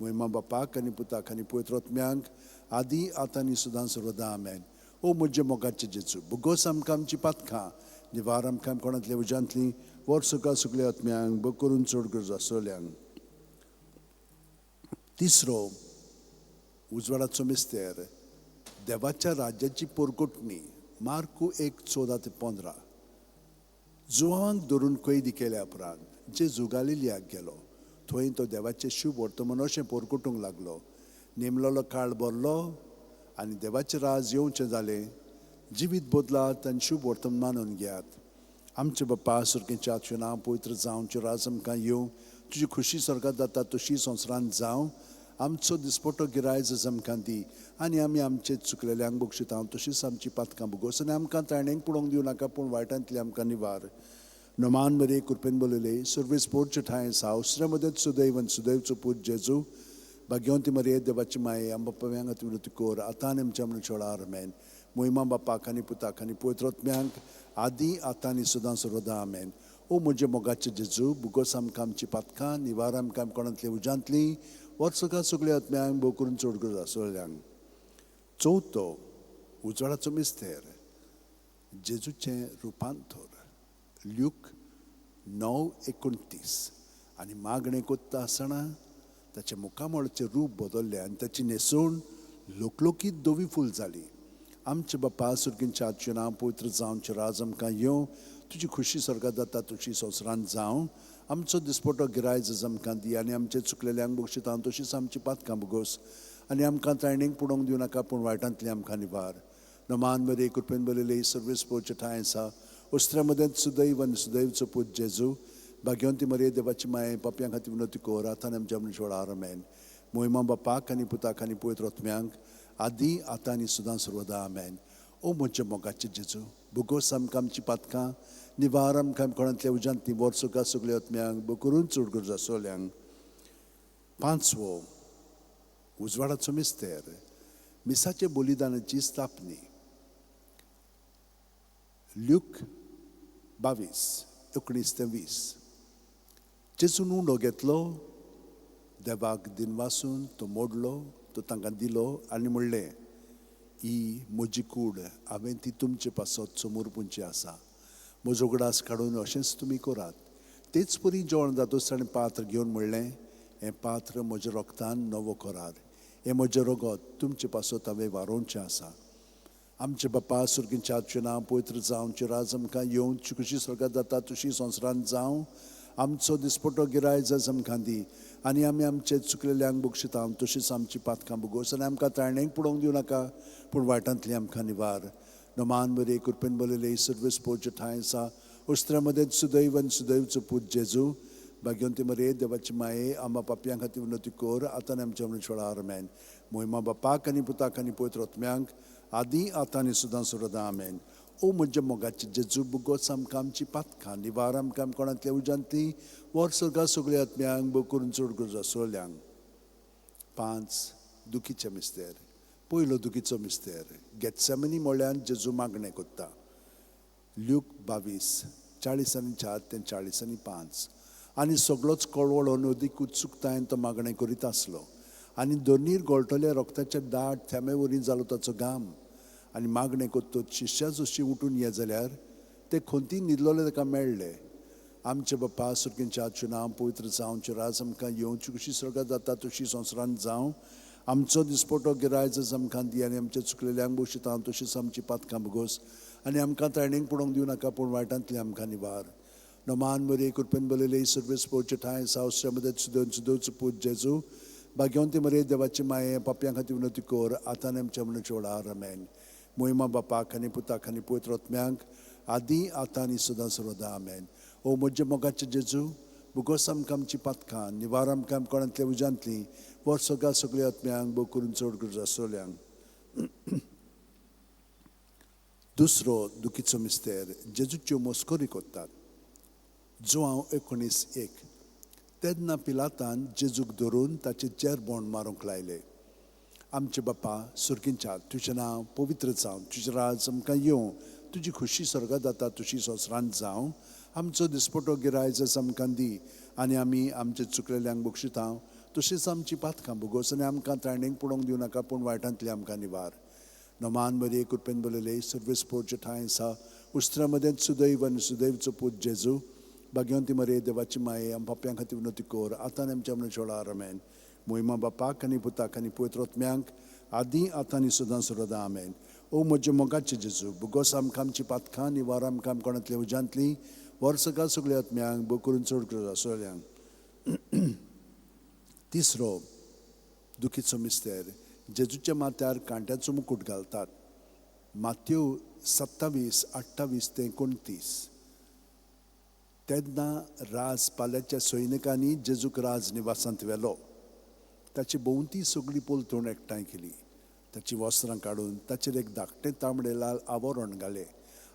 मोहिमा बापाक आनी पुताक आनी पवित्र आत्म्यांक, आदी आतां आनी सदां सर्वदा. आमेन. ओ म्हजे मोगाचे जेजू, भोगोस आमकां आमची पातकां, निवार आमकां कोणांतल्या उज्यांतली, वर्स सगळ्या आत्म्यांक बग करून चड गरज आसतल्यांक. तिसरो उजवाडाचो मिस्तेर, देवाच्या राज्याची पोरकोटणी. मार्कू 1:14 ते 15. जुवांक धरून कैदी केल्या उपरांत जेजू गालिलियाक गेलो. थंय तो देवाचें शुभ वर्तमान अशें पोरकोटूंक लागलो. नेमलोलो काळ भरलो आनी देवाचें राज येवचें जालें. जिवीत बदलात आनी शुभ वर्तमान मानून घेयात. आमचे बापा सुर्गेच्या, तुजें नांव पवित्र जावं, तुजें राज आमकां येवं, तुजी खुशी स्वर्गात जाता तशी संवसारांत जावं. आमचो दिसपटो गिराय आमकां दी, आनी आमी आमचे चुकलेल्यांक बक्षिता तशीच आमची पातकां भोगोस, आनी आमकां ताणेक पळोवंक दिवं नाका, पूण वायटांतली आमकां निवार. नमान बरे कृपेन बरयले सर्वीस पोरचे ठांय आसा, उसऱ्या मदेंच सुदैव आनी सुदैवचो पूत जेजू, भाग्यवंती मरिये देवाची माये, आमकां पापयांक खातीर विनवती कर, आतां आनी आमच्या मरणाच्या वेळार. आमेन. मोहिमा बापाक आनी पुताक आनी पवित्र आत्म्यांक, आदी आतां आनी सदां सर्वदा. आमेन. ओ म्हजे मोगाचे जेजू, भोगोस आमकां आमची पातकां, निवार आमकां कोणांतली उज्यांतली, वर्सका सगळ्या आत्म्यांक भोव करून चड गरज आसतल्यांक. चवथो उजवाडाचो मिस्तेर, जेजूचें रुपांतर. ल्यूक 9:29. आनी मागणें कोत्ता आसतना ताचें मुखामळचें रूप बदल्लें आनी ताची न्हेसवण लोकलोकीत धवी फूल जाली. आमचे बापा सुर्गेंच्या, तुजें नांव पवित्र जावं, तुजें राज आमकां येवं, तुजी खुशी स्वर्गात जाता तशी संवसारांत जावं. आमचो दिसपटो गिराय आमकां दी, आनी आमचे चुकलेल्यांक बक्षिता तशीच आमची पातकां भोगोस, आनी आमकां ताणेक पुडोवंक दिवं नाका, पूण वायटांतली आमकां निवार. नमान बरे कृपेन बरयले सर्वीस पोवचे ठांय आसा, उस्त्र्या मदेंच सुदैव आनी सुदैवचो पूत जेजू, भाग्यवंती मरिये देवाची माये, पापयां खातीर विनवती कर, आतां आनी आमच्या मरणाच्या वेळार. आमेन. मोहिमा बापाक आनी पुताक आनी पवित्र आत्म्यांक, आदी आतां आनी सदां सर्वदा. आमेन. ओ म्हज्या मोगाचे जेजू, भोगोस आमकां आमची पातकां, निवार आमकां कोणांतल्या उज्यांतली, वर्सुका सगळ्या आत्म्यांक भोग करून चड गरज आसतल्यांक. पांचवो उजवाडाचो मिस्तेर, मिसाचे बलिदानाची स्थापनी. ल्यूक 22:19 ते 20. जेजून उंडो घेतलो, देवाक दिनवासून तो मोडलो, तो तांकां दिलो आनी म्हणलें, ही म्हजी कूड, हांवें ती तुमचे पासत समर्पूंची आसा. म्हजो उगडास काडून अशेंच तुमी करात. तेच परी जेवण जातूच ताणें पात्र घेवन म्हणलें, हें पात्र म्हज्या रोगतान नवो करार, हें म्हजें रगत तुमचे पासत हांवें वारोवचें आसा. आमचे बापा सुर्गेंच्या, तुजें नांव पवित्र जावं, तुजें राज आमकां येवं, तुजी खुशी स्वर्गात जाता तशी संवसारांत जावं. आमचो दिसपटो गिराय आमकां दी, आनी आमी आमचे चुकलेल्यांक बक्षिता तशीच आमची पातकां भोगोस, आनी आमकां ताणेक पळोवंक दिवं नाका, पूण वायटांतली आमकां निवार. नमान बरे कृपेन बरयले सर्वीस पोवचे ठांय आसा, उस्त्र्या मदेंच सुदैव आनी सुदैवचो पूत जेजू, भाग्यवंती मरिये देवाची माये, आमकां पापयां खातीर विनवती कर, आतां आनी आमच्या मरणाच्या वेळार. आमेन. मोहिमा बापाक आनी पुताक आनी पवित्र आत्म्यांक, आदी आतां आनी सदां सर्वदा. आमेन. ओ म्हज्या मोगाचे जेजू, भोगोस आमकां आमची पातकां, निवार आमकां कोणांतल्या उज्यांतली, वर्सगा सगळ्या आत्म्यांक भोग करून चड गरज आसतल्यांक. 5 दुखीचे मिस्तेर. पयलो दुखीचो मिस्तेर, गेत्सेमनी म्हळ्यान जेजू मागणें कोत्ता. ल्यूक 22:44 ते 45. आनी सगळोच कळवळो अदीक उत्सुकतायेन तो मागणें करीत आसलो, आनी दोनीर गळटल्या रोगताच्या दाट थेंबे वरी जालो ताचो घाम. आनी मागणें कोत्तोच शिश्या जशी उठून ये जाल्यार ते खंती न्हिदलोले ताका मेळ्ळे. आमचे बापा सुर्गेंच्या, तुजें नांव पवित्र जावं, तुजें राज आमकां येवं, तुजी खुशी स्वर्गात जाता तशी संवसारांत जावं. आमचो दिसपटो गिराय आमकां दी, आनी आमचे चुकलेल्यांक बक्षिता तशीच आमची पातकां भोगोस, आनी आमकां ताणेक पळोवंक दिवं नाका, पूण वायटांतली आमकां निवार. नमान बरे कृपेन बरयले सर्वीस पोवचे ठांय आसा, उस्त्र्या मदेंच सुदैव सुदैवचो पूत जेजू, भाग्यवंती मरिये देवाची माये, पापयां खातीर विनवती कर, आतां आनी आमच्या मरणाच्या वेळार. आमेन. मोहिमा बापाक आनी पुताक आनी पवित्र आत्म्यांक, आदी, आतां आनी सदां सर्वदा. आमेन. ओ म्हज्या मोगाचे जेजू, भुगोस आमकां आमची पातकां, निवार आमकां कोणांतल्या उज्यांतली, वर सगळ्या सगळ्या आत्म्यांक, भोव करून चड गरज आसतल्यांक. दुसरो दुखीचो मिस्तेर, जेजूच्यो मस्करी करतात. जुआंव 19:1. तेन्ना पिलातान जेजूक धरून ताचे चेरबोंड मारूंक लायले. आमचे बापा सुर्गींच्या, तुजें नांव पवित्र जावं, तुजें राज आमकां येवं, तुजी खुशी स्वर्गात जाता तुशी संवसारांत जावं. आमचो दिसपटो गिरायज आमकां दी आनी आमी आमचे चुकलेल्यांक बक्षिता तशीच आमची पातकां भोगोस आनी आमकां त्राणींक पडोवंक दिवं नाका, पूण वायटांतली आमकां निवार. नमान बरी कृपेन बरयले सर्वेस पोरचे ठांय आसा उस्त्रा मदें सुदैव आनी सुदैवचो पूत जेजू, भाग्यवंती मरे देवाची माये, आम पापयां खातीर विनवती कर आतां आनी आमच्या मरणाच्या वेळार. आमेन. मोहिमा बापाक आनी पुताक आनी पवित्र आत्म्यांक, आदी आतां आनी सदां सर्वदा. आमेन. ओ म्हज्या मोगाचे जेजू, भुगोस आमकां आमची पातकां, निवार आमकां कोणांतल्या उज्यांतली, वर सगळ्या सगळ्या आत्म्यांक, भोव करून चड गरज आसतल्यांक. तिसरो दुखीचो मिस्तेर, जेजूच्या माथ्यार कांट्याचो मुकूट घालतात. मात्यो 27:28-29. तेन्ना राज पाल्याच्या सैनिकांनी जेजूक राज निवासांत व्हेलो. ताची भोंवती सगळी पलतूण एकठांय केली. ताची वस्त्रां काडून ताचेर एक धाकटें तांबडे लाल आवरण घालें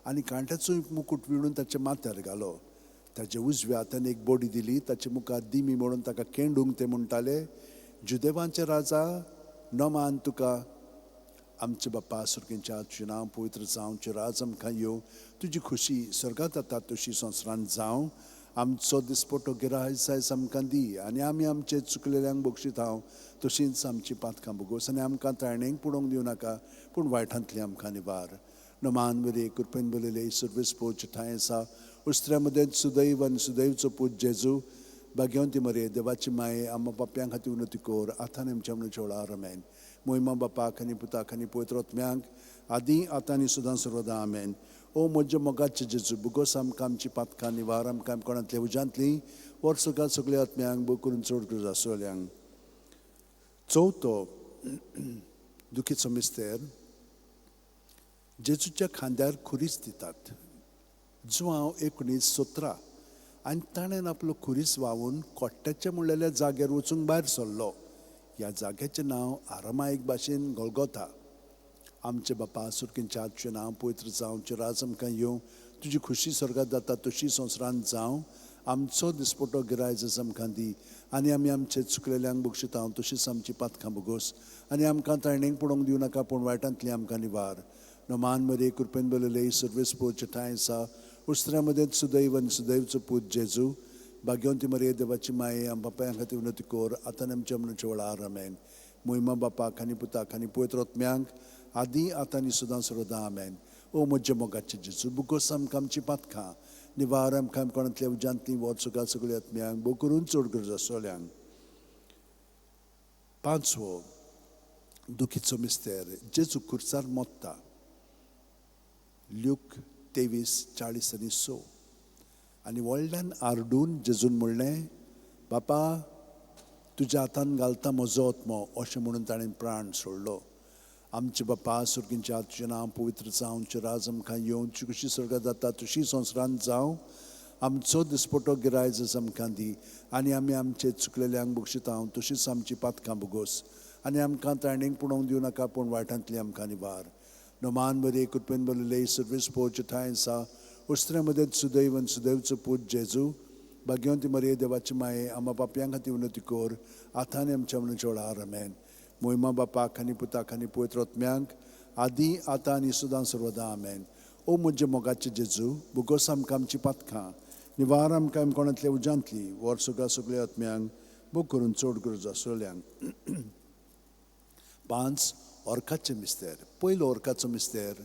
आनी कांट्याचो मुकूट विणून ताच्या माथ्यार घालो. ताच्या उजव्या हातान एक बडी दिली. ताचे मुखार दिमी म्हणून ताका केंडूंक ते म्हणटाले, जुदेवांचे राजा नमान तुका. आमचे बाप्पा सुर्गींच्या, तुजें नांव पवित्र जावं, तुजें राज आमकां येवं, तुजी खुशी स्वर्गात जाता तशी संवसारांत जावं. आमचो दिसपटो गिरायज आयज आमकां दी आनी आमी आमचे चुकलेल्यांक बक्षीत हांव तशींच आमची पातकां भोगोस आनी आमकां त्राणेक पडोवंक दिवं नाका, पूण वायटांतली आमकां निवार. नमान बरे कृपेन बरयले सर्वेस पोरचे ठांय आसा उस्त्र्या मदें सुदैव आनी सुदैवचो पूत जेजू, भाग्यवंती मरे देवाची माये, आमच्या पापयां खातीर विनवती कर आतां आनी आमच्या मरणाच्या वेळार. आमेन. मोहिमा बापाक आनी पुताक आनी पवित्र आत्म्यांक, आदी आतां आनी सदां सर्वदा. आमेन. ओ म्हज्या मोगाचे जेजू, भुगोस आमकां आमची पातकां, निवार आमकां कोणांतल्या उज्यांतली, वर सगळ्या सगळ्या आत्म्यांक, भोव करून चड गरज आसतल्यांक. चवथो दुखीचो मिस्तेर, जेजूच्या खांद्यार खुरीस दितात. जुआंव 19:17. आनी ताणें आपलो खुरीस व्हांवून कोट्ट्याच्या म्हणलेल्या जाग्यार वचूंक भायर सरलो. ह्या जाग्याचें नांव आरामायक भाशेन गोलगोथा. आमचे बापा सुर्गींच्या, तुजें नांव पवित्र जावं, तुजें राज आमकां येवं, तुजी खुशी स्वर्गात जाता तशी संवसारांत जावं. आमचो दिसपटो गिरायज आमकां दी आनी आमी आमचे चुकलेल्यांक बक्षिता तशीच आमची पातकां भोगोस आनी आमकां त्राणेक पडोवंक दिवं नाका, पूण वायटांतली आमकां निवार. नमान मरे कृपेन बरयले सर्वेस पोरचे ठांय आसा उस्त्र्या मदें सुदैव आनी सुदैवचो पूत जेजू, भाग्यवंती मरे देवाची माये, आम बापायां खातीर विनवती कर आतां आनी आमच्या मरणाच्या वेळार. आमेन. मोहिमा बापाक आनी पुताक आनी पवित्र आत्म्यांक, आदी आतां आनी सदां सर्वदा. आमेन. ओ म्हज्या मोगाचे जेजू, भुगोस आमकां आमची पातकां, निवार आमकां कोणांतल्या उज्यांतली, वर सगळ्या सगळ्या आत्म्यांक, भोव करून चड गरज आसतल्यांक. पांचवो दुखीचो मिस्तेर, जेजू खुर्सार मोत्ता. ल्यूक 23:40-6. आनी व्हडल्यान आरडून जेजून म्हणलें, बापा तुज्या हातान घालता म्हजो आत्मो, अशें म्हणून ताणें प्राण सोडलो. आमचे बापा सुर्गींच्या, तुजें नांव पवित्र जावं, तुजें राज आमकां येवं, तुजी खुशी स्वर्गात जाता तशी संवसारांत जावं. आमचो दिसपटो गिरायज आमकां दी आनी आमी आमचे चुकलेल्यांक बक्षिता तशीच आमची पातकां भोगोस आनी आमकां त्राणेक पडोवंक दिवं नाका, पूण वायटांतली आमकां निवार. नमान बरे कृपेन बरयले सर्वेस पोरचे ठांय आसा उस्त्र्या मदें सुदैव आनी सुदैवचो पूत जेजू, भाग्यवंती मरे देवाची माये, आमच्या पापयां खातीर विनवती कर आतां आनी आमच्या मरणाच्या वेळार. आमेन. मोहिमा बापाक आनी पुताक आनी पवित्र आत्म्यांक, आदी आतां आनी सदां सर्वदा. आमेन. ओ म्हज्या मोगाचे जेजू, भुगोस आमकां आमची पातकां, निवार आमकां कोणांतल्या उज्यांतली, वर सगळ्या सगळ्या आत्म्यांक, भोव करून चड गरज आसतल्यांक. 5 ऑर्काचे मिस्तेर. पयलो ऑर्काचो मिस्तेर,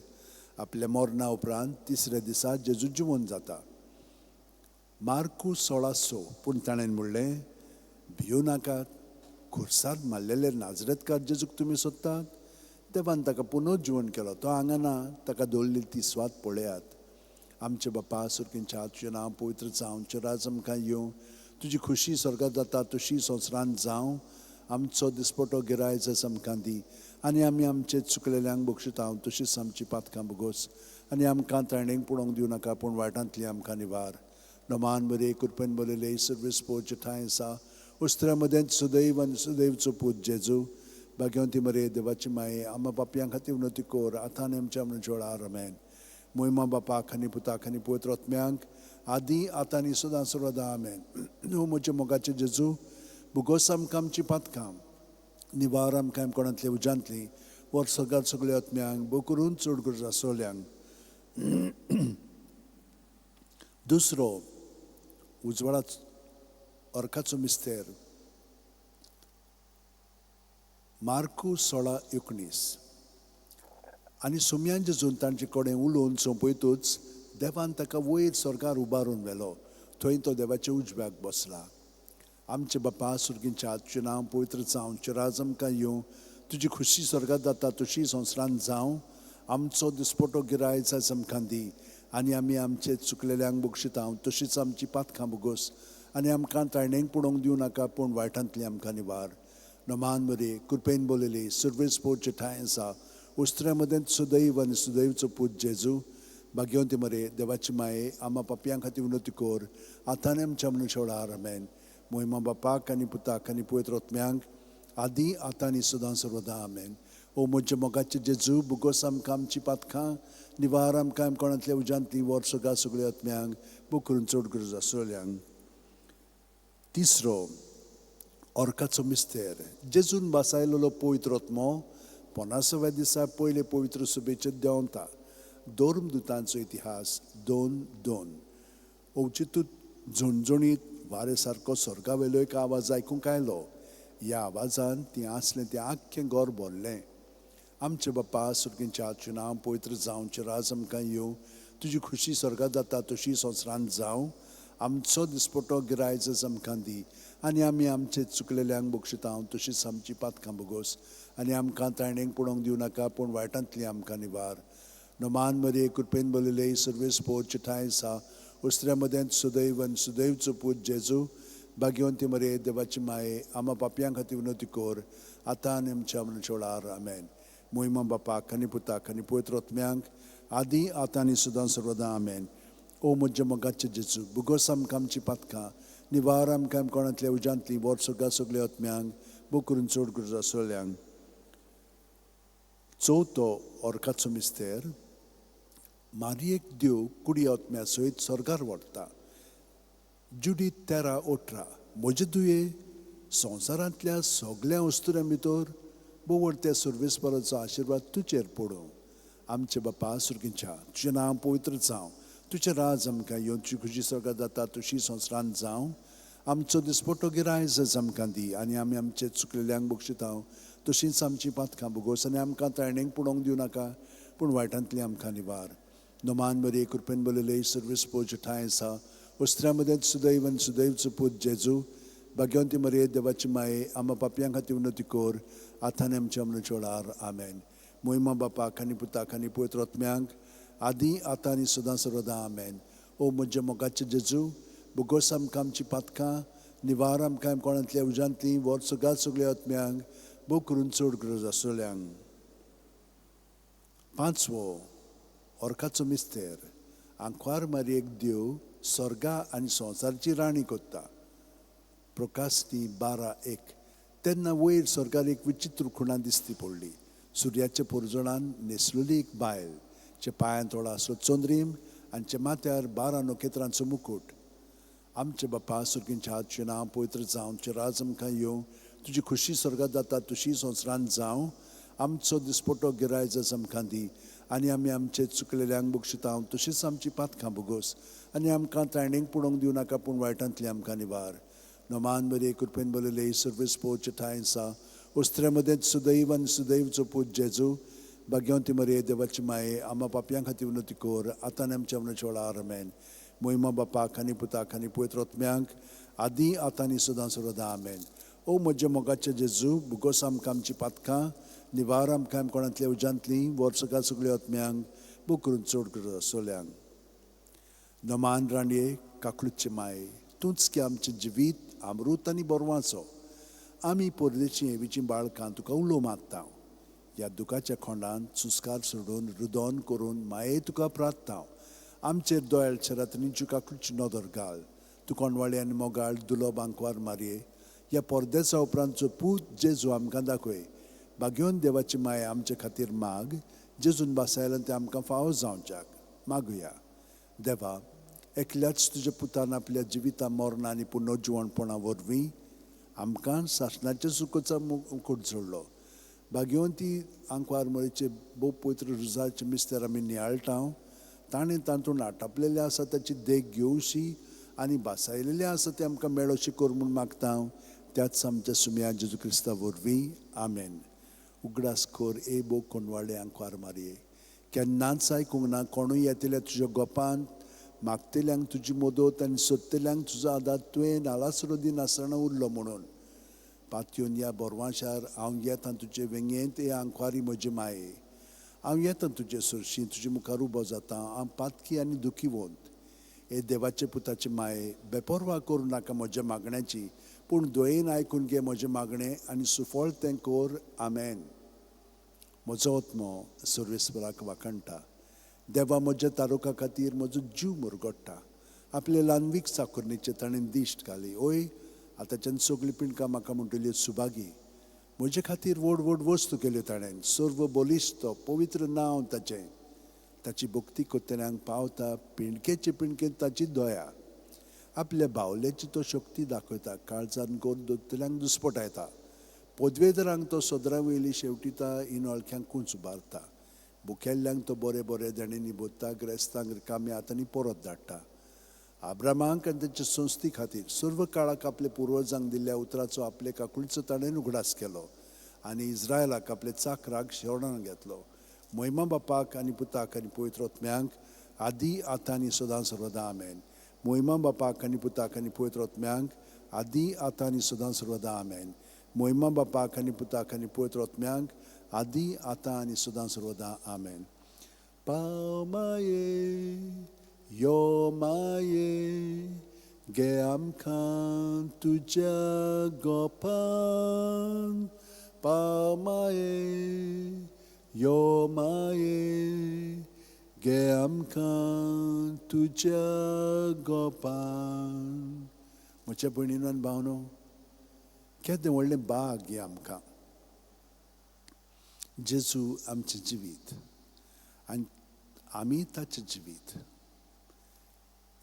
आपल्या मरणा उपरांत तिसऱ्या दिसा जेजू जिवन जाता. मार्कू 16:6. पूण ताणें म्हणलें, भियो नाकात, खुर्सार मारलेले नाजरेतकार जेजूक तुमी सोदतात, देवान ताका पुनः जिवन केलो, तो हांगा ना, ताका दवरली ती स्वाद पळयात. आमचे बापा सुर्गींच्या, तुजें नांव पवित्र जावं, तुजें राज आमकां येवं, तुजी खुशी स्वर्गात जाता तशी संवसारांत जावं. आमचो दिसपटो गिरायज आमकां दी आनी आमी आमचे चुकलेल्यांक बक्षिता तशीच आमची पातकां भोगोस आनी आमकां ताणेंक पळोवंक दिवं नाका, पूण वायटांतली आमकां निवार. नमान मरे, कृपेन बरयले, सर्वेस्पोरचे ठांय आसा, उस्त्र्या मदेंत सुदैव आनी सुदैवचो पूत जेजू. भाग्यवंती मरे, देवाची माये, आमा पापयां खातीर विनवती कर, आतां आनी आमच्या मरणाच्या वेळार. आमेन. मोहिमा बापाक आनी पुताक आनी पवित्र आत्म्यांक, आदी आतां आनी सदां सर्वदा. आमेन. ओ म्हज्या मोगाचे जेजू, भुगोस आमकां आमची पातकां, निवार आमकां कोणांतले उज्यांतली, वर सगळ्या सगळ्या आत्म्यांक, भोव करून चड गरज आसोल्यांक. दुसरो उजवाडा अर्काचो मिस्तेर, मार्कू 16:19. आनी सोमयान जेजून तांचे कडेन उलोवन सोंपयतूच देवान ताका वयर स्वर्गार उबारून व्हेलो, थंय तो देवाच्या उजव्याक बसला. आमचे बापा सुर्गींच्या, तुजें नांव पवित्र जावं, तुजें राज आमकां येवं, तुजी खुशी स्वर्गात जाता तशी संवसारांत जावं. आमचो दिसपटो गिरायच आयज आमकां दी, आनी आमी आमचे चुकलेल्यांक बक्षिता तशीच आमची पातकां भोगोस, आनी आमकां ताणेंक पडोवंक दिवं नाका, पूण वायटांतली आमकां निवार. नमान मरे, कृपेन बोलयली, सर्वेस्पोरचे ठांय आसा, उस्त्र्या मदेंत सुदैव आनी सुदैवचो पूत जेजू. भाग्यवंती मरे, देवाची माये, आमा पापयां खातीर विनवती कर, आतां आनी आमच्या मरणाच्या वेळार. आमेन. मोहिमा बापाक आनी पुताक आनी पवित्र आत्म्यांक, आदी आतां आनी सदां सर्वदा. आमेन. ओ म्हज्या मोगाचे जेजू, भुगोस आमकां आमची पातकां, निवार आमकां कोणांतल्या उज्यांतली, वर सगळ्या सगळ्या आत्म्यांक, भोव करून चड गरज आसलेल्यांक. तिसरो अर्काचो मिस्तेर, जेजून भासायलेलो पवित्र आत्मो 50व्या दिसा पयले पवित्र सभेचेर देंवता. धर्मदुतांचो इतिहास 2:2. अवचितूच झणझणीत वारे सारको स्वर्गावेलो एक आवाज आयकूंक आयलो. ह्या आवाजान ती आसलें तें आख्खें घर भरलें. आमचे बापा सुर्गींच्या, तुजें नांव पवित्र जावं, तुजें राज आमकां येवं, तुजी खुशी स्वर्गात जाता तशी संवसारांत जावं. आमचो दिसपटो गिरायच आमकां दी, आनी आमी आमचे चुकलेल्यांक बक्षिता तशीच आमची पातकां भोगोस, आनी आमकां ताणेंक पडोवंक दिवं नाका, पूण वायटांतली आमकां निवार. नमान मरे, कृपेन बरयले, सर्वेस्पोरचे ठांय आसा, उस्त्र्या मदेंत सुदैव आनी सुदैवचो पूत जेजू. भाग्यवंती मरे, देवाची माये, आमा पापयां खातीर विनवती कर, आतां आनी आमच्या मरणाच्या वेळार. आमेन. मोहिमा बापाक आनी पुताक आनी पवित्र आत्म्यांक, आदी आतां आनी सदां सर्वदा. आमेन. ओ म्हज्या मोगाचे जेजू, भुगोस आमकां आमची पातकां, निवार आमकां कोणांतल्या उज्यांतली, वर सगळ्या सगळ्या आत्म्यांक, भोव करून चड गरज आसलेल्यांक. चवथो अर्काचो मिस्तेर, मारयेक देव कुडी आत्म्या सयत स्वर्गार व्हरता. जुडीत 13:18. म्हजे दुये, संवसारांतल्या सगळ्या वस्तुऱ्यां भितर बोवड त्या सर्वेस्पराचो आशिर्वाद तुजेर पडूं. आमचे बापा सुर्गींच्या, तुजें नांव पवित्र जावं, तुजें राज आमकां येवन, तुजी खुशी स्वर्गात जाता तशी संवसारांत जावं. आमचो दिसपटो गिरायज आमकां दी, आनी आमी आमचे चुकलेल्यांक बक्षिता तशींच आमची पातकां भोगोस, आनी आमकां ताणेंक पडोवंक दिवं नाका, पूण वायटांतली आमकां निवार. नमान मरे, कृपेन बरयले, सर्वेस्पोरचे ठांय आसा, उस्त्र्या मदेंत सुदैव आनी सुदैवचो पूत जेजू. भाग्यवंती मरे, देवाची माये, आमा पापयां खातीर विनवती कर, आतां आनी आमच्या मरणाच्या वेळार. आमेन. मोहिमा बापाक आनी पुताक आनी पवित्र आत्म्यांक, आदी आतां आनी सदां सर्वदा. आमेन. ओ म्हज्या मोगाचे जेजू, भुगोस आमकां आमची पातकां, निवार आमकां कोणांतल्या उज्यांतली, वर सगळ्या सगळ्या आत्म्यांक, भोव करून चड गरज आसलेल्यांक. पांचवो अर्काचो मिस्तेर, आंकवार मारयेक देव स्वर्गा आनी संवसाराची राणी करता. प्रकाशनी 12:1. तेन्ना वयर स्वर्गार एक विचित्र खुणा दिसती पडली. सुर्याच्या पुरजणान न्हेसलेली एक बायल, चे पांयांत थोडो आसलो चंद्रीम आनी चे माथ्यार 12 नखेत्रांचो मुकूट. आमचे बापा सुर्गींच्या, तुजें नांव पवित्र जावं, तुजें राज आमकां येवं, तुजी खुशी स्वर्गात जाता तशी संवसारांत जावं. आमचो दिसपटो गिरायज आमकां दी, आनी आमी आमचे चुकलेल्यांक बक्षिता तशीच आमची पातकां भोगोस, आनी आमकां ताणेंक पडोवंक दिवं नाका, पूण वायटांतली आमकां निवार. नमान मरे, कृपेन बरयले, सर्वेस्पोरचे ठांय आसा, उस्त्र्या मदेंत सुदैव आनी सुदैवचो पूत जेजू. भाग्यवंती मरे, देवाची माये, आमा पापयां खातीर विनवती कर, आतां आनी आमच्या मरणाच्या वेळार. आमेन. मोहिमा बापाक आनी पुताक आनी पवित्र आत्म्यांक, आदी आतां आनी सदां सर्वदा. आमेन. ओ म्हज्या मोगाचे जेजू, भुगोस आमकां आमची पातकां, निवार आमकां कोणांतल्या उज्यांतली, वर सगळ्या सगळ्या आत्म्यांक, भोव करून चड गरज आसलेल्यांक. नमान राणये, काकळूचे माये, तूंच की आमचें जिवीत अमृत आनी बरवाचो. आमी परदेशी हेवीचीं बाळकां तुका उलो मारता. ह्या दुखाच्या खोंडांत सुस्कार सोडून रुदन करून माये तुका प्रार्थतांव. आमचेर दोयाळ शेरातनीची काकुळची नदर घाल. तूं कोणवाळे आनी मोगाळ दुलोब आंकवार मारये. ह्या परदेसा उपरांतचो पूत जेजू आमकां दाखय. भाग्योन देवाची माया आमचे खातीर माग. जेजून भासायल्यान तें आमकां फावो जावच्याक मागुया. देवा, एकल्याच तुज्या पुतान आपल्या जिविता मरणां आनी पुनर्जिवणपणा वरवीं आमकां सासणाच्या सुखोचो मुकूट जोडलो. भाग्यवंती आंकवार मरेचे भोव पवित्र रुजाचे मिस्तर आमी नियाळटा. ताणें तातूंत आटापलेलें आसा ताची देख घेवशी आनी भासायलेलें आसा तें आमकां मेळोशी कर म्हूण मागता. त्याच आमच्या सुमया जेजू क्रिस्ता वरवीं, आमेन. उगडास कर ए भोव कोणवाळे आंकवार मारये. केन्नाच आयकूंक ना कोणूय येतल्या तुज्या गोपांत मागतल्यांक तुजी मदत आनी सोदतल्यांक तुजो आदार तुवें नालासरो दिनासतना उरलो म्हणून. पातयेवन ह्या बोरवांशार हांव येता तुजे वेंगेंत हे आंकवारी म्हजे माये. हांव येता तुजे सरशी तुजे मुखार उबो जाता. हांव पातकी आनी दुखीवंत. हे देवाचे पुताचे माये, बेपर्वा करूं नाका म्हज्या मागण्याची, पूण दयेन आयकून घे म्हजें मागणें आनी सुफळ तें कर. आमेन. म्हजो आत्मो सर्वेस्पराक वाखाणटा. देवा म्हज्या तारुका खातीर म्हजो जीव मुरगोडटा. आपले ल्हानवीक चाकरणीचेर ताणें दिश्ट घाली. ओय, आतांच्यान सगळीं पिंडकां म्हाका म्हणटल्यो सुभागी. म्हजे खातीर व्हड व्हड वस्तू केल्यो ताणें. सर्व बलिश्ट पवित्र नांव ताचें. ताची भक्ती करतल्यांक पावता पिंडकेचे पिंडकेंत ताची दया. आपल्या बावल्याची तो शक्ती दाखयता. काळजान गोर दवरतल्यांक दुस्पटायता. पदवेदारांक तो सदरा वयली शेवटिता. इनवळख्यांक कुंच उबारता. भुकेल्ल्यांक तो बरे बरे देणेंनी भरता. ग्रेस्तांक रिकाम्या हातांनी परत धाडटा. आब्रामाक आनी तांच्या संस्थी खातीर सर्व काळाक आपले पुर्वजांक दिल्ल्या उतराचो आपले काकुळचो ताणें उगडास केलो आनी इस्रायलाक आपले चाकराक शरण घेतलो. मोहिमा बापाक आनी पुताक आनी पवित्र आत्म्यांक आदी आतां आनी सदां सर्वदा. आमेन. मोहिमा बापाक आनी पुताक आनी पवित्र आत्म्यांक आदी आतां आनी सदां सर्वदा. आमेन. मोहिमा बापाक आनी पुताक आनी पवित्र आत्म्यांक आदी आतां आनी सदां सर्वदा. आमेन. पाव माये, यो माये, गे आमकां तुज्या गोपान. पाव माये, यो माये, गे आमकां तुज्या गोपान. म्हज्या भयणीन आनी भावनो, केदें व्हडलें भाग हें आमकां. जेजू आमचें जिवीत आनी आमी ताचें जिवीत.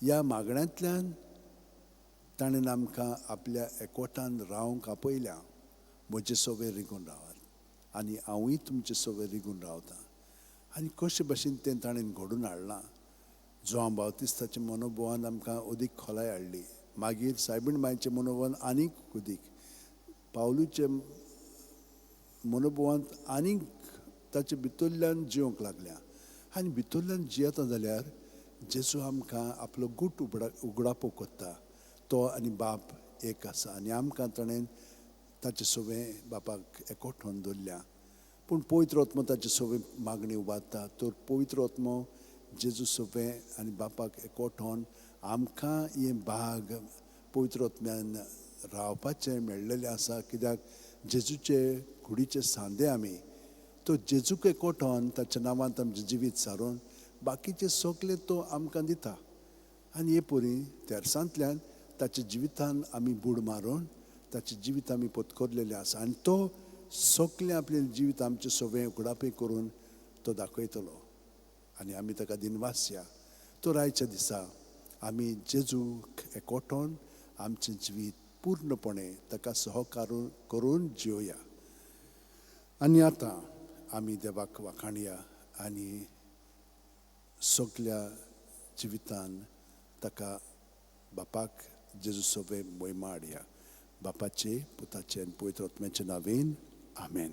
ह्या मागण्यांतल्यान ताणें आमकां आपल्या एकवटान रावंक आपयल्या. म्हजे सवे रिगून रावात आनी हांवूय तुमचे सवे रिगून रावतां. आनी कशे भशेन तें ताणें घडून हाडलां. जुआंव बावतिस्ताच्या मनोभवान आमकां अदीक खोलाय हाडली. मागीर सायबीण मायचें मनोभवान आनीक अदीक, पावलूचे मनोभवांत आनीक ताचे भितरल्यान जिवंक लागल्या. आनी भितरल्यान जियेता जाल्यार जेजू आमकां आपलो गूट उगडापो करता. तो आनी बाप एक आसा आनी आमकां ताणें ताचे सवें बापाक एकवटोवन दवरल्या. पूण पवित्र आत्मो ताचे सवें मागणी उबारता. तर पवित्र आत्मो जेजू सवें आनी बापाक एकवटोवन आमकां हें भाग पवित्र आत्म्यान रावपाचें मेळ्ळेलें आसा. कित्याक जेजूचे कुडीचे सांदे आमी. तो जेजूक एकवटोवन ताच्या नांवांत आमचें जिवीत सारोवन बाकीचें सगलें तो आमकां दिता. आनी हे परी तेरसांतल्यान ताच्या जिवितान आमी बूड मारून ताचें जिवीत आमी पत्करलेलें आसा. आनी तो सगलें आपलें जिवीत आमचें सवें उगडापें करून तो दाखयतलो आनी आमी ताका दिनवासया. तर आयच्या दिसा आमी जेजूक एकवटोवन आमचें जिवीत पूर्णपणे ताका सहकार करून जिवया. आनी आतां आमी देवाक वाखाणया आनी सगल्या जिवितान ताका बापाक जेजू सवें मोहिमा हाडया. बापाचे, पुताचे आनी पवित्र आत्म्याचे नांवेन, आमेन.